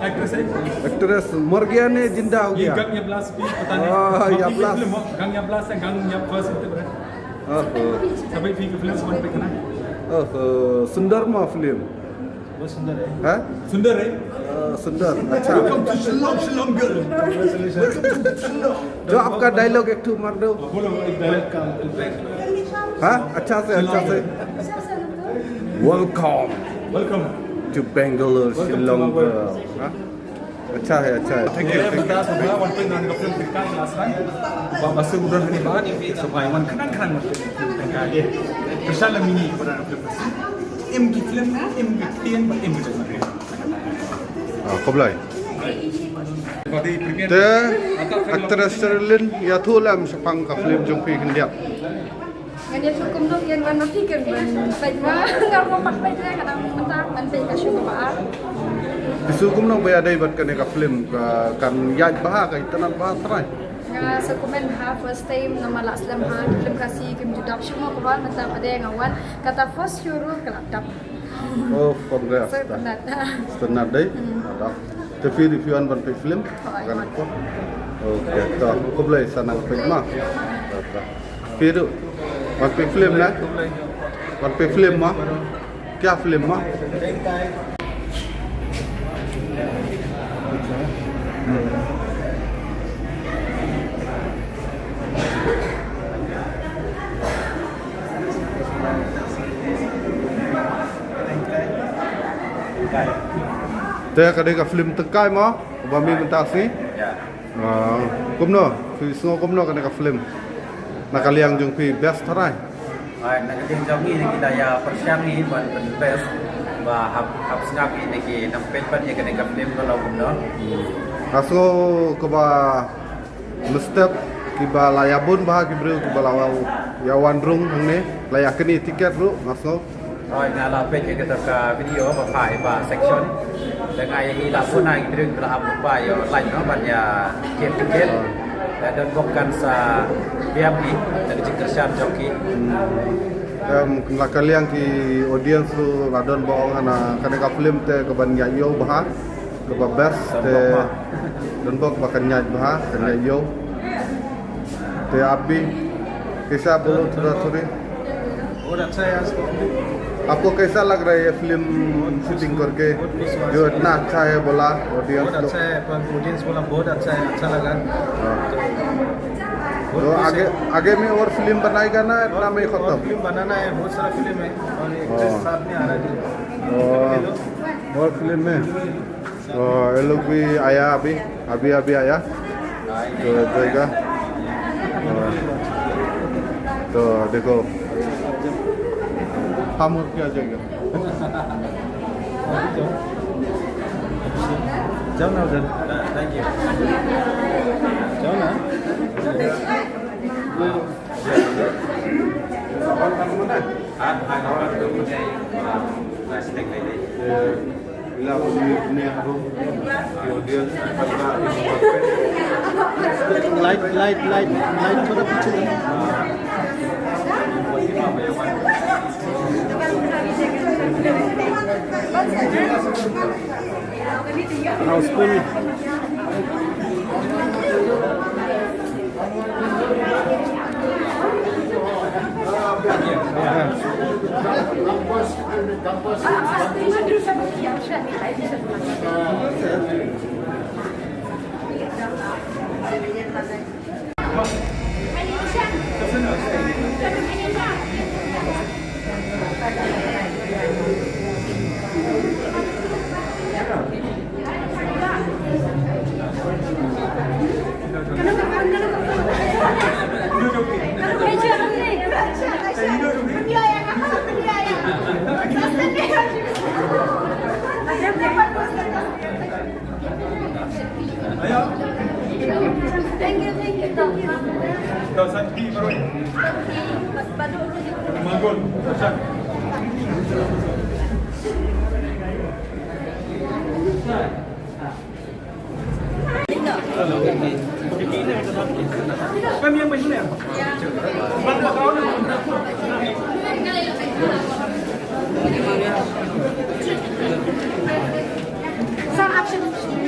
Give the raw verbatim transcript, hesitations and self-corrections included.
एक्ट्रेस है। एक्ट्रेस मर गया ने जिंदा हो ये गया? गंग या ब्लास्ट भी पता नहीं। हाँ, या ब्लास्ट। फिल्म हो, गंग या ब्लास्ट है, गंग या फर्स्ट होते बड़े। ओहो। सभी ठीक फिल्म समझ पे ना। ओहो, सुंदर मा फिल्म। बहुत सुंदर है। हाँ? सुंदर है। अ, सुंदर, अच्छा। Welcome to Shillong, Shillong girl। Welcome to Shillong। जो आपका डायलॉग एक ठो मार दो। बोलो, एक डायलॉग। Welcome to Bangalore। हाँ, अच्छा से, अच्छा से। Welcome। Welcome। To Bangalore, Welcome to Shillong my world। Girl। हाँ? अच्छा है, अच्छा है। Thank you, thank you। Ba, ba suk udah ni ba, so ba wan khnang khnang. Terus lah mini kepada film. Em ki film, em ki film, em ki film. Ah, khublei. Te actress Sherilyn, ïathuh lem shaphang ka film jong phi khyndiat. Ngan ïathuh kumno, ïa ngan ïathuh kumno ban peit, nga ruh pat peit re, ka dang mynta ngan peit ka show kaba ar. Phi sngew kumno ba ïadei bad kane ka film, ka, kan ïaid bha, ka itynnad bha trai? Nga sngewkmen bha, first time namar la slem ha ki film Khasi kim ju dap shuh mo, kaba mynta pat de nga wan, kata first show ruh ka la dap. Oh, congrats. Sngewtynnad. Sngewtynnad dei. Hmm. Ada. Te phi, phi wan ban peit film? Hooid. Kan ko. Okay, to khublei, sa nang peit ma. To, to. Phi ruh wan peit film na? Wan peit film ma? Kya film ma? Te ka dei ka film Tengkai mo, ba mih mynta shi. Ah, kumno, phi sngew kumno kane ka film? Na ka liang jong phi best tharai? Ai, na ka liang jong ngi, ngi la ïa pyrshang ngi ban pyn best ba hap, hap sngap ngi ngi nang peit ban ïa kane ka film ka long kumno. Nga sngew kaba mynstep kiba la ïa bun bha ki briew kiba la ïa wan rung hangne, la ïa kani tiket ruh, nga sngew. Hooid, nga la peit ïa kata ka video ba phah ïa ba section. Te nga ïa i la bun ha ki briew kiba la ap ba ïa online no ban ïa tiket tiket. Te don bok kan sa biang hi, te ka jingkyrshan jong ki. Em, la ka liang ki audience ruh la don ba ong hana kane ka film te ka ban ïa ïoh bha. Kaba best te don bok ba kan ïaid bha, kan ïaid ïew. Te आप भी कैसा, बोलो थोड़ा थोड़ी। बहुत अच्छा है आज का फिल्म। आपको कैसा लग रहा है ये फिल्म शूटिंग करके? बहुत खुश हुआ। जो इतना अच्छा है बोला ऑडियंस लोग। बहुत अच्छा है, पर ऑडियंस बोला बहुत अच्छा है, अच्छा लगा। हाँ। तो आगे, आगे में और फिल्म बनाएगा ना, इतना में खत्म? और फिल्म बनाना है, बहुत सारा फिल्म है और एक्ट्रेस साथ में आ रहा है। और फिल्म में तो ये लोग भी आया अभी, अभी, अभी आया। तो जाएगा। तो देखो, हम और क्या जाएगा? जाओ ना उधर। जाओ ना। Light, light, light, light थोड़ा पीछे करो। Houseful. Thank you, thank you. Action.